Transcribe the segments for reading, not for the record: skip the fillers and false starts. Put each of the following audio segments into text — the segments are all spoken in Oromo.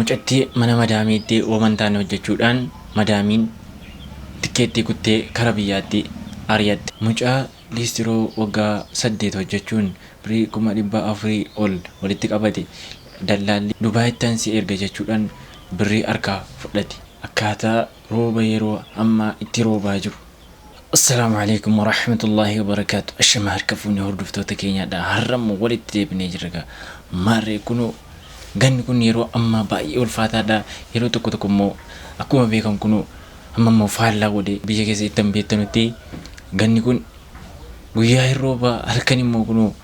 Mucattii mana madaamiitti waan taane hojjechuudhaan madaamiin tikkeettii kuttee kara biyyaatti ari'atte. Mucaa liistiroo waggaa 8 hojjechuun birrii 400,000 ol walitti qabate dallaalli Dubaayittan si erga jechuudhaan birrii harkaa fudhate. Akkaataa rooba yeroo ammaa itti roobaa jiru. Assalaamu alaikum warahmatullaahi wabarakaatu. Ashama harka fuunee hordoftoota keenyaadha. Har'ammoo walitti deebinee jirra. Maarree kunoo ganni kun yeroo ammaa baay'ee ulfaataadha. Yeroo tokko tokko immoo akkuma beekamu kunoo amma immoo faallaa godhee biyya keessa ittiin beektanutti ganni kun guyyaa hin roobaa, halkan immoo kunoo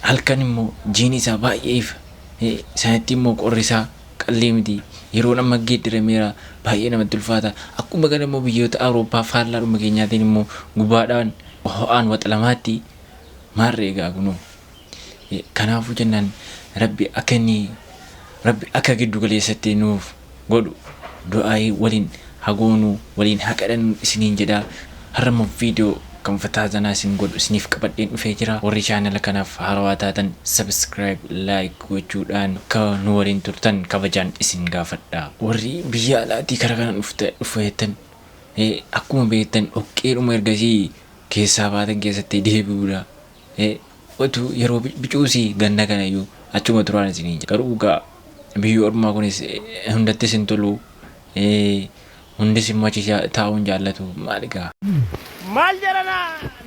halkan immoo jiini isaa baay'ee ifa. Sanatti immoo qorri isaa qallee miti. Yeroon amma geeddarameera, baay'ee namatti ulfaata. Akkuma kana immoo biyyoota Awurooppaa faallaadhuma keenyaatiin immoo gubaadhaan ho'aan waxalamaatti maarree egaa kunoo. Kanaafuu jennaan Rabbi akka inni Rabbi akka giddu galeessatti nuuf godhu du'aayii waliin hagoonuu waliin haa kadhannu isiniin jedha. Har'a immoo viidiyoo kan fataa zanaa isin godhu isiniif qabadheen dhufee jira. Warri chaanala kanaaf haarawaa taatan subscribe, like gochuudhaan akka nu waliin turtan kabajaan isin gaafadha. Warri biyya alaatii kara kana dhufeettan akkuma beektan dhoqqeedhuma ergasii keessaa baatan keessatti deebi'uudha. Otuu yeroo bicuusii ganna kanayyuu achuma turaan isiniin jedha. Garuu egaa biyyi ormaa kunis hundattis hin tolu. Hundis immoo achi taa'uu hin jaallatu. Maal egaa? Maal jedhana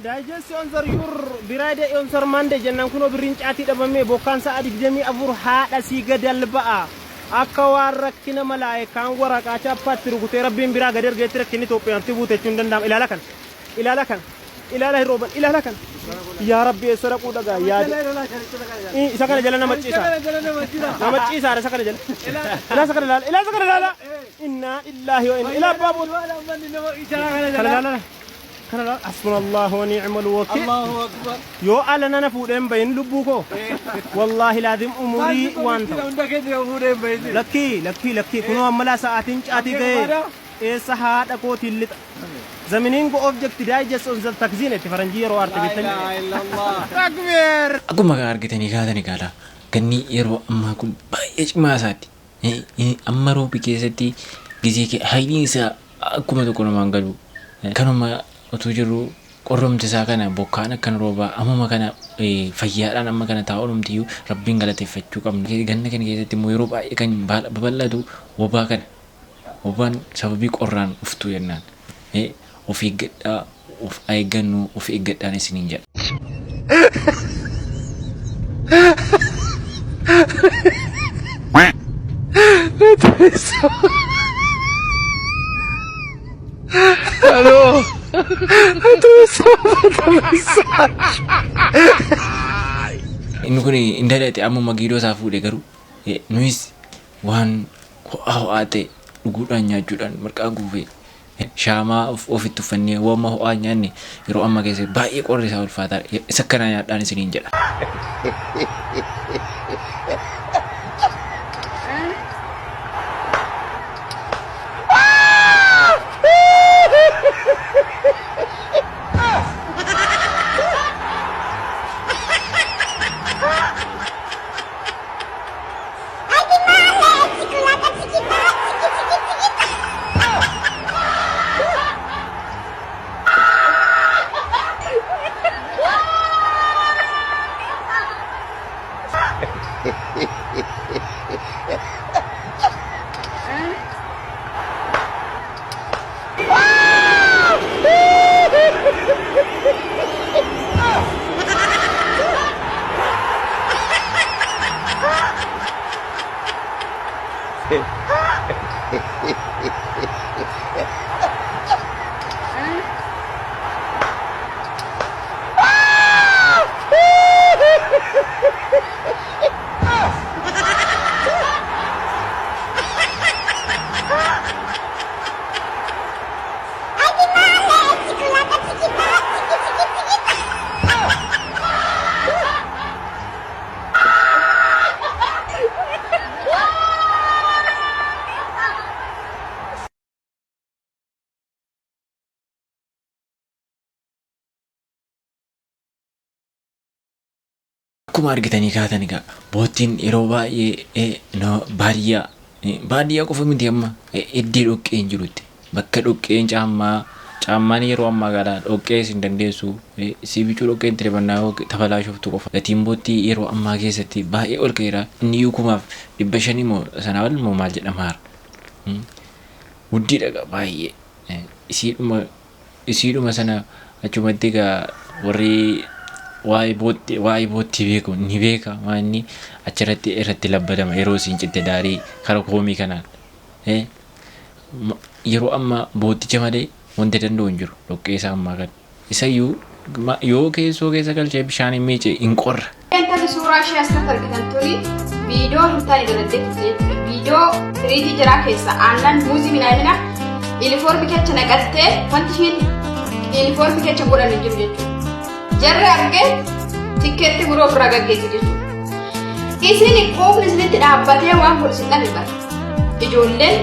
digest on the your birade on the Monday jennaan kunoo birriin caatii dhabamee bokkaan sa'a 24 haadha sii gad alba'a. Akka waan rakkina malaayikaan waraqaa chaappaatti rukutee Rabbiin biraa gad ergeetti rakkinni Itoophiyaatti buute jechuun danda'ama. Ilaala kana. Ilaala kana. Ilaala hin rooban. Ilaala kana. Yaa Rabbi, eessa dhaquu dhagaa yaade. Isa kana jala nama ciisa. Nama ciisaadha isa kana jala. Ilaa isa kana ilaala. Ilaa isa kana ilaala. Innaa illaahi wa inna ilaa abbaa booda. Kana ilaala. Kana ilaala. Hasbunallahu wa ni'mal wakiil. Yoo ala nana fuudheen bahin lubbuu koo. Wallaahi laazim umurii waan ta'u. Lakkii, lakkii, lakkii, kunoo amma laa sa'aatiin caatii ga'ee eessa haadha kootiin lixa. The meaning object digest on the taxin itti faranjii yeroo aarte beektanii. Takbir! Akkuma argitanii kaatanii gaala ganni yeroo ammaa kun baay'ee cimaa isaati. Amma roobi keessatti gizee hayliin isaa akkuma tokko namaan galu. Kanuma utuu jirru qorrumti isaa kana bokkaan akkana roobaa ammuma kana fayyaadhaan amma kana taa'uun Rabbiin galateeffachuu qabna. Ganna kana keessatti immoo yeroo baay'ee kan babal'atu wabaa kana. Wabaan sababii qorraan dhuftu jennaan. Of eeggadhaa, of eeggannu, of eeggadhaan isiniin jedha. Inni kun hin dadhate, ammuma giidoo isaa fuudhe. Garuu nuyis waan ho'aa ho'aa ta'e dhuguudhaan, nyaachuudhaan, marqaa guufee shaamaa ofitti uffannee waama ho'aa nyaanne yeroo ammaa keessatti baay'ee qorri isaa ulfaataadha. Isa akkanaa nyaadhaan isiniin jedha. Akkuma argitanii kaatan egaa boottiin yeroo baay'ee baadiyyaa baadiyyaa qofa miti, amma iddii dhoqqeen jirutti bakka dhoqqeen caammaa caammaan yeroo ammaa kana dhoqqee isin dandeessu si bicuu dhoqqeen tirifannaa tabalaashoftu qofa. Gatiin boottii yeroo ammaa keessatti baay'ee ol ka'eera. Inni iyyuu 5,500 moo sanaa ol moo maal jedhamaara. Guddiidha baay'ee. Isiidhuma sana achumatti egaa warri waa'ee boottii beeku ni beeka, waan inni achirratti irratti labbadama yeroo isiin citte daarii kara koomii kanaan. Yeroo ammaa bootticha malee wanti danda'u hin jiru dhoqqee isaa ammaa kana. Isayyuu yoo keessoo keessa galchee bishaan hin miice hin qorra. Intalli suuraa ishee asirratti argitan tuni viidiyoo hin taane daladdee turte jechuudha. Viidiyoo firiijii jiraa keessa aannan, muuzii, minaamina ilifoormii keessa naqattee, wanti isheen ilifoormii keessa godhan hin jiru jechuudha. Jarri argee tikkeetti guroo ofirraa gaggeesse jechuudha. Isin quufni isinitti dhaabbatee waan kun isin dhabe bara. Ijoolleen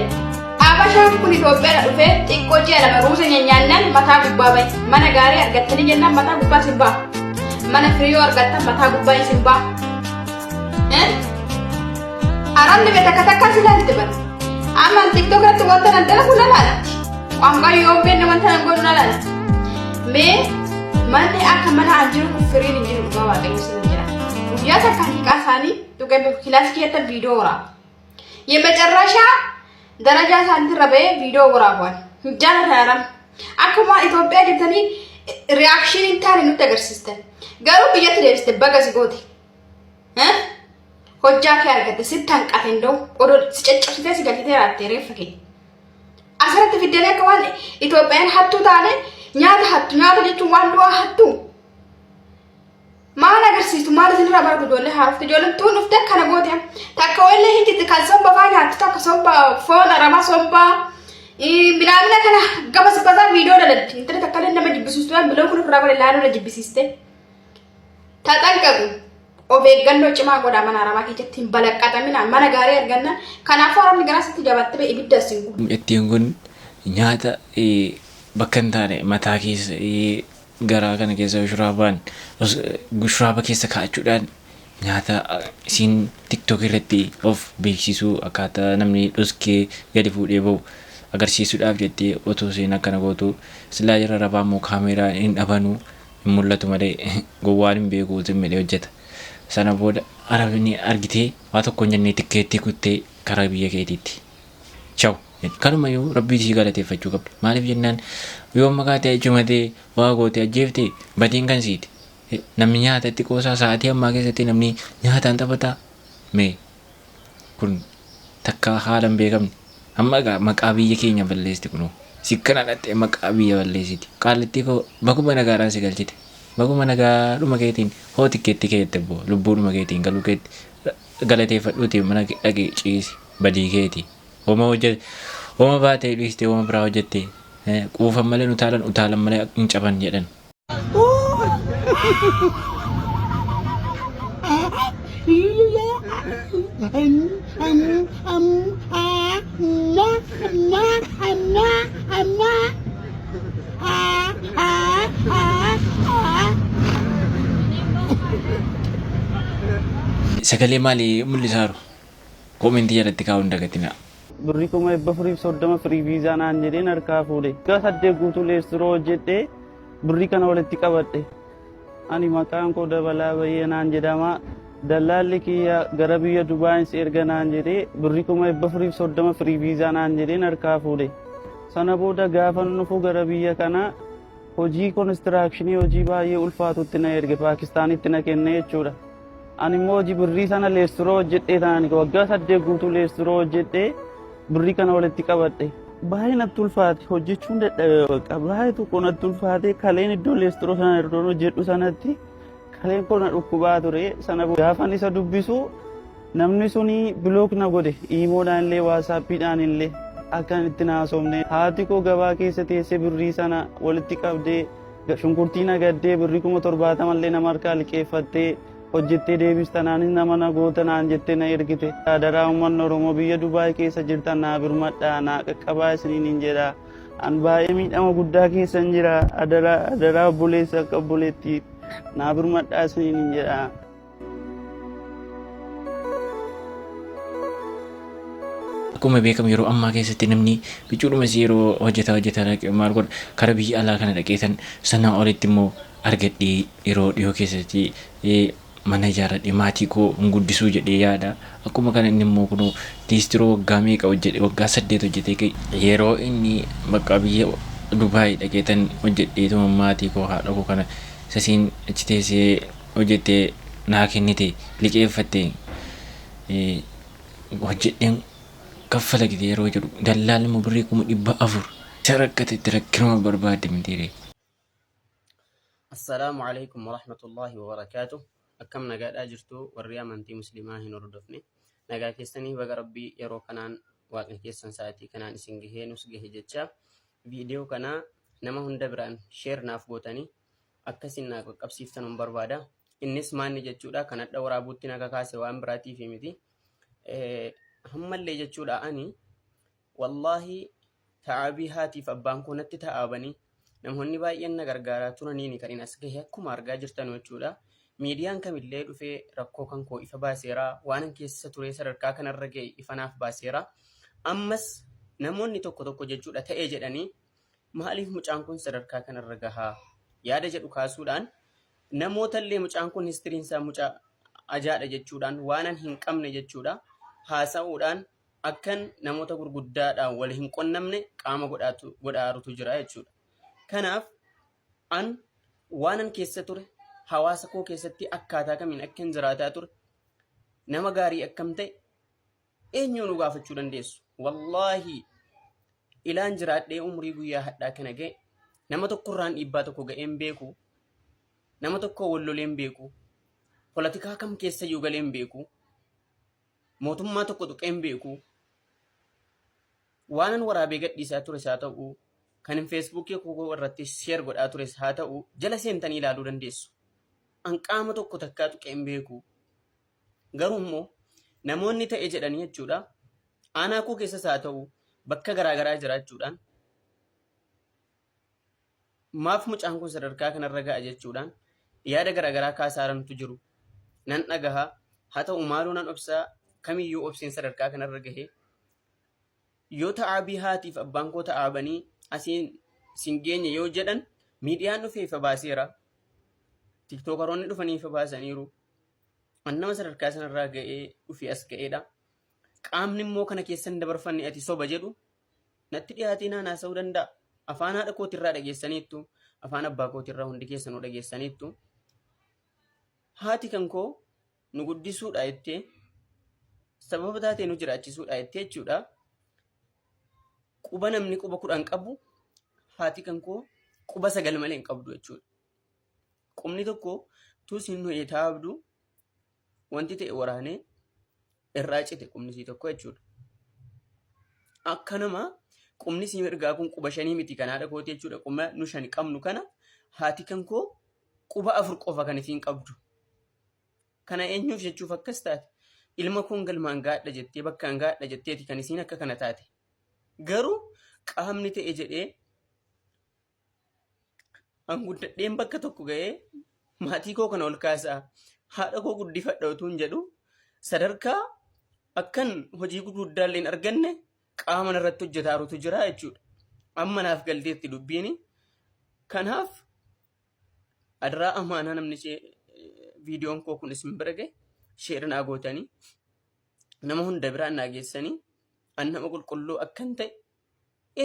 Abashaan kun Itoophiyaadha dhufee xiqqoo ji'a 2 ruuza nyaannan mataa gubbaa bahe. Mana gaarii argattanii jennaan mataa gubbaa isin ba'a. Mana firiyoo argattan mataa gubbaa isin ba'a. Arabni be takka takka si ilaalti bara. Amma TikTok irratti wanta nan dalagu na laalti. Qaanqaa yoo hin beekne wanta nan godhu na laalti. Mee manni akka mana an jiru kun firiin hin jiru, dhugaa Waaqayyo sin jira. Guyyaa takka hiiqaa isaanii dhugee beeku kilaasii keessatti viidiyoo waraaba. የመጨረሻ ደረጃ isaaniitirra bahee viidiyoo waraabuwan. Hin jaalatan aram. Akkuma Itoophiyaa jirtanii reaction hin taane nutti agarsiistan. Garuu biyyatti deebiste, baga si goote. Hojjaa kee argatte, sitti hanqate hin da'u. Odoo si caccabsitee si galchitee raattee reeffa kee. Asirratti fiddanii akka waan Itoophiyaan hattuu taane, nyaata hattu, nyaata jechuun waan du'aa hattu. Maal agarsiistu? Maal isinirraa baratu ijoollee haaroftu? Ijoolleen tuun dhuftee akkana goote. Takka wallee hin jirti kan somba faa nyaattu, takka somba foon aramaa somba minaamina kana gabas basaa viidiyoo daladdi. Intala takka illee nama jibbisiistu waan biloo kun ofirraa godhe laaluu na jibbisiiste. Taxanqaqu. Of eeggannoo cimaa godhaa, mana arabaa keessatti hin balaqqatamina, mana gaarii arganna. Kanaafuu arabni garaa sitti jabaattee ba'e ibidda isin gubu. Mucattiin kun nyaata bakka hin taane mataa keessa, garaa kana keessa shuraabaan shuraaba keessa kaa'achuudhaan nyaata isiin TikTok irratti of beeksisuu, akkaataa namni dhoskee gadi fuudhee bahu agarsiisuudhaaf jettee otoo isheen akkana gootu, silaa jara rabaa immoo kaameeraa hin dhabanuu, hin mul'atu malee gowwaan hin beeku zimmidhee hojjeta. Sana booda arabni argitee waa tokko hin jennee tikkeettii kuttee karaa biyya keetiitti. Chaw. Kanumayyuu rabbii sii galateeffachuu qabdi. Maaliif jennaan, yoo maqaa ta'e cumatee waa goote ajjeefte, batiin kan siiti. Namni nyaata itti qoosaa, sa'aatii ammaa keessatti namni nyaataan taphataa. Mee kun takka haala hin beekamne. Amma egaa maqaa biyya keenya balleessiti kunoo. Sikkana dhattee maqaa biyya balleessiti. Qaallittii koo, baguma nagaadhaan si galchite. Baguma nagaadhuma keetiin hoo tikkeetti keette boo lubbuudhuma keetiin galuu keetti galateeffadhuuti mana dhaqee ciisi, badii keeti. Homa hojjete, homa baatee dhiistee homa biraa hojjette, quufan malee utaalan, utaalan malee hin caban jedhan. Sagalee maalii mul'isaaru? Koomentii jalatti kaa'uu hin dagatinaa. Birrii 430,000 free visa naan jedheen harkaa fuudhe. Waggaa 8 guutuu leestiroo hojjedhee birrii kana walitti qabadhe. Ani maqaan koo Dabalaa Bayyee naan jedhama. Dallaalli kiyya gara biyya Dubaayin si erga naan jedhee birrii 430,000 free visa naan jedheen harkaa fuudhe. Sana booda gaafa dhufu gara biyya kanaa hojii konistiraakshini, hojii baay'ee ulfaatutti na erge, Paakistaanitti na kenne jechuudha. Ani immoo hojii birrii sana leestiroo hojjedhee taanaan waggaa 8 guutuu leestiroo hojjedhee birrii kana walitti qabadhe. Baay'ee natti ulfaate, hojjechuun dadhabe, bakka baay'ee tokko natti ulfaate. Kaleen iddoo leestiroo sana iddoo hojjedhu sanatti kaleen koo na dhukkubaa ture. Sana gaafan isa dubbisu namni suni block na godhe, iimoodhaan illee WhatsAppiidhaan illee akka itti naasofne. Haati koo gabaa keessa teessee birrii sana walitti qabdee, shunkurtii nagaddee, birrii 70,000 illee nama harkaa liqeeffattee hojjettee deebista naanis nama na goota naan jettee na ergite. Adaraa uummanni Oromoo biyya Dubaay keessa jirtan naa birmadhaa, naa qaqqabaa isiniin hin jedha. An baay'ee miidhama guddaa keessa hin jira. Adaraa, adaraa, obboleessa akka obboleetti naa birmadhaa isiniin hin jedha. Akkuma beekamu yeroo ammaa keessatti namni bicuudhumas yeroo hojjetaa hojjetaa dhaqee maal godha kara biyya alaa kana dhaqeetan sanaa olitti immoo argadhee yeroo dhiyoo keessatti mana ijaarradhee maatii koo hin guddisuu jedhee yaada. Akkuma kana inni immoo kunoo liistiroo waggaa meeqa hojjedhe, waggaa 8 hojjetee yeroo inni bakka biyya Dubaay dhaqeetan hojjedheetuma maatii koo haadha koo kana sasiin achi teessee hojjettee naa kennite liqeeffatte hojjedheen kaffala gite yeroo jedhu dallaalli immoo birrii 400,000 isa rakkate itti rakkinuma barbaadde mitiire. Assalaamu alaikum warahmatullaahi wabarakaatuh. Akkam nagaadhaa jirtu warri amantii musliimaa hin hordofne. Nagaa keessanii baga rabbii yeroo kanaan waaqni keessan sa'aatii kanaan isin gahee nus gahe jecha viidiyoo kana nama hunda biraan sheer naaf gootanii akka isin naa qaqqabsiiftan hin barbaada. Innis maanni jechuudha kan hadha waraabuutti na kakaase waan biraatiif miti. Hammallee jechuudha ani wallaahi ta'aabii haatiif abbaan koo natti ta'aabanii namoonni baay'een na gargaaraa turaniini kan inni as gahe akkuma argaa jirtan jechuudha. Miidiyaan kamillee dhufee rakkoo kan koo ifa baaseera. Waan keessa ture sadarkaa kanarra gahe ifa naaf baaseera. Ammas namoonni tokko tokko jechuudha ta'ee jedhanii maaliif mucaan kun sadarkaa kanarra gahaa yaada jedhu kaasuudhaan namootallee mucaan kun histiriin isaa mucaa ajaadha jechuudhaan waanan hin qabne jechuudha haasa'uudhaan akkan namoota gurguddaadhaan wal hin qunnamne qaama godhaarutu jira jechuudha. Kanaaf an waanan keessa ture hawaasa koo keessatti akkaataa kamiin akkan jiraataa ture nama gaarii akkam ta'e eenyuun nu gaafachuu dandeessu. Wallaahi ilaan jiraadhee umurii guyyaa hadhaa kana ga'e nama tokkorraan dhiibbaa tokko ga'een beeku, nama tokko wal loleen beeku, polotikaa kam keessayyuu galeen beeku, mootummaa tokko tuqeen beeku, waanan waraabee gadhiisaa tures haa ta'u, kan hin feesbuukii koo irratti sheer godhaa tures haa ta'u, jala seentanii ilaaluu dandeessu. An qaama tokko takkaa tuqeen beeku. Garuu immoo namoonni ta'e jedhanii jechuudha aanaa koo keessas haa ta'u bakka garaagaraa jiraachuudhaan maaf mucaan kun sadarkaa kanarra ga'a jechuudhaan yaada garaagaraa kaasaarantu jiru. Nan dhagaha haa ta'u maaloo nan obsaa kamiyyuu obseen sadarkaa kanarra gahe yoo ta'aabii haatiif abbaan koo ta'aabanii asiin sin geenye yoo jedhan miidiyaan dhufee ifa baaseera. Tiktookaroonni dhufanii ifa baasaniiru. An nama sadarkaa sanarraa ga'ee dhufee as ga'eedha. Qaamni immoo kana keessa hin dabarfanne ati soba jedhu natti dhiyaatee naan haasa'uu danda'a. Afaan haadha kootirraa dhageessaniittu, afaan abbaa kootirraa hundi keessanuu dhageessaniittu. Haati kan koo nu guddisuudha jettee sababa taatee nu jiraachisuudha jettee jechuudha. Quba namni quba 10 qabu haati kan koo quba 9 malee hin qabdu jechuudha. Qubni tokko tuusiin nu taabdu wanti ta'e waraanee irraa cite qubni isii tokko jechuudha. Akka nama qubni isii mirgaa kun quba shanii miti kan haadha kooti jechuudha. Quba nu shan qabnu kana haati kan koo quba 4 qofa kan isiin qabdu. Kana eenyuuf jechuuf akkas taate? Ilma koon galmaan gaadha jettee bakkaan gaadha jetteeti kan isiin akka kana taate. Garuu qaamni ta'e jedhee an guddadheen bakka tokko ga'ee maatii koo kana ol kaasaa haadha koo guddifadha utuu hin jedhu sadarkaa akkan hojii gurguddaa illee hin arganne qaama narratti hojjetaarutu jira jechuudha. Amma naaf galteetti dubbiini. Kanaaf adaraa amaanaa namni ishee viidiyoon koo kun isin bira ga'e sheer naa gootanii nama hunda biraan naa geessanii an nama qulqulluu akkan ta'e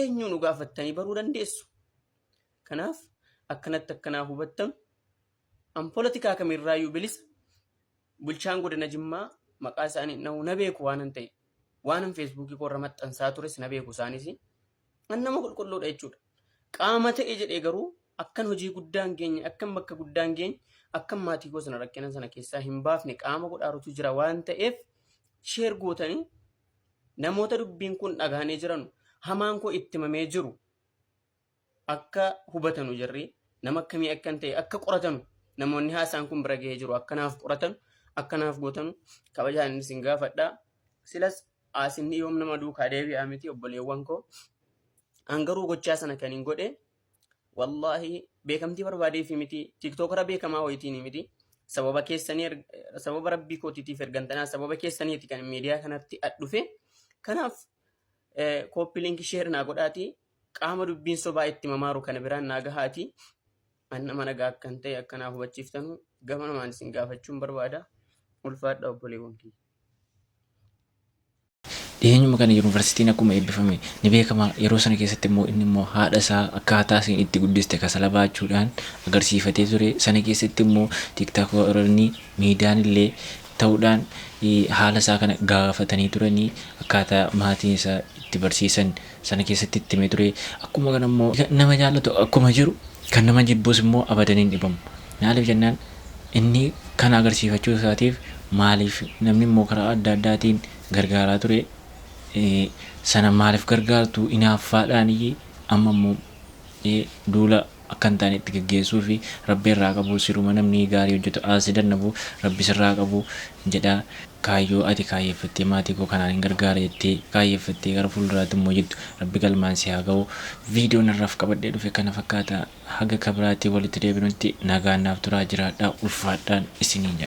eenyuu nu gaafattanii baruu dandeessu. Kanaaf akkanatti akkanaa hubattanu an polotikaa kamirraayyuu bilisa bulchaan godina Jimmaa maqaa isaanii dhahuu na beeku waanan ta'e waanan feesbuukii koorra maxxansaa tures na beeku isaanis an nama qulqulluudha jechuudha. Qaama ta'e jedhee garuu akkan hojii guddaa hin geenye akkan bakka guddaa hin geenye akkan maatii koo sana rakkina sana keessaa hin baafne qaama godhaarutu jira waan ta'eef sheer gootanii namoota dubbiin kun dhagahanii jiranu hamaan koo itti himamee jiru akka hubatanu jarri nama akkamii akkan ta'e akka qoratanu namoonni haasaan kun bira gahee jiru akkanaaf qoratanu akkanaaf gootanu kabajaan isin gaafadha. Silas aasinni yoom nama duukaa deebi'aa miti obboleewwan koo. An garuu gochaa sana kan hin godhe wallaahi beekamtii barbaadeef miti tiiktookara beekamaa wayitiin miti sababa keessanii sababa rabbii kootiitiif ergantanaa sababa keessaniiti kan miidiyaa kanatti dhufe. Kanaaf Copy link, share naa godhaati. Qaama dubbiin sobaa itti mamaaru kana biraan naa gahaati. An nama nagaa akkan ta'e akkanaaf hubachiiftanu gama namaan isin gaafachuun barbaada. Ulfaadha obboleewwan kiyya. Dhiyeenyuma kana yuunivarsiitiin akkuma eebbifame ni beekama. Yeroo sana keessatti immoo inni immoo haadha isaa akkaataa isheen itti guddiste kasala baachuudhaan agarsiifatee ture. Sana keessatti immoo tiktaakoonni, miidiyaan illee ta'uudhaan haala isaa kana gaafatanii turanii, akkaataa maatiin isaa itti barsiisan sana keessatti itti himee ture. Akkuma kana immoo nama jaallatu akkuma jiru kan nama jibbus immoo abadan hin dhibamu. Maaliif jennaan, inni kana agarsiifachuu isaatiif maaliif namni immoo karaa adda addaatiin gargaaraa ture, sana maaliif gargaartu inaaffaadhaan amma immoo duula akka hin taane itti geggeessuu fi Rabbi irraa qabu. Siruma namni gaarii hojjetu asii dannabu Rabbi sirraa qabu jedha. Kaayyoo ati kaayyeeffattee maatii koo kanaan hin gargaara jettee kaayyeeffattee gara fuulduraatti immoo jettu Rabbi galmaan si haa ga'u. Viidiyoon irraaf qabadhee dhufe kana fakkaata. Haga kabiraatti walitti deebinutti nagaan naaf turaa, jiraadhaa, ulfaadhaan isiniin jedha.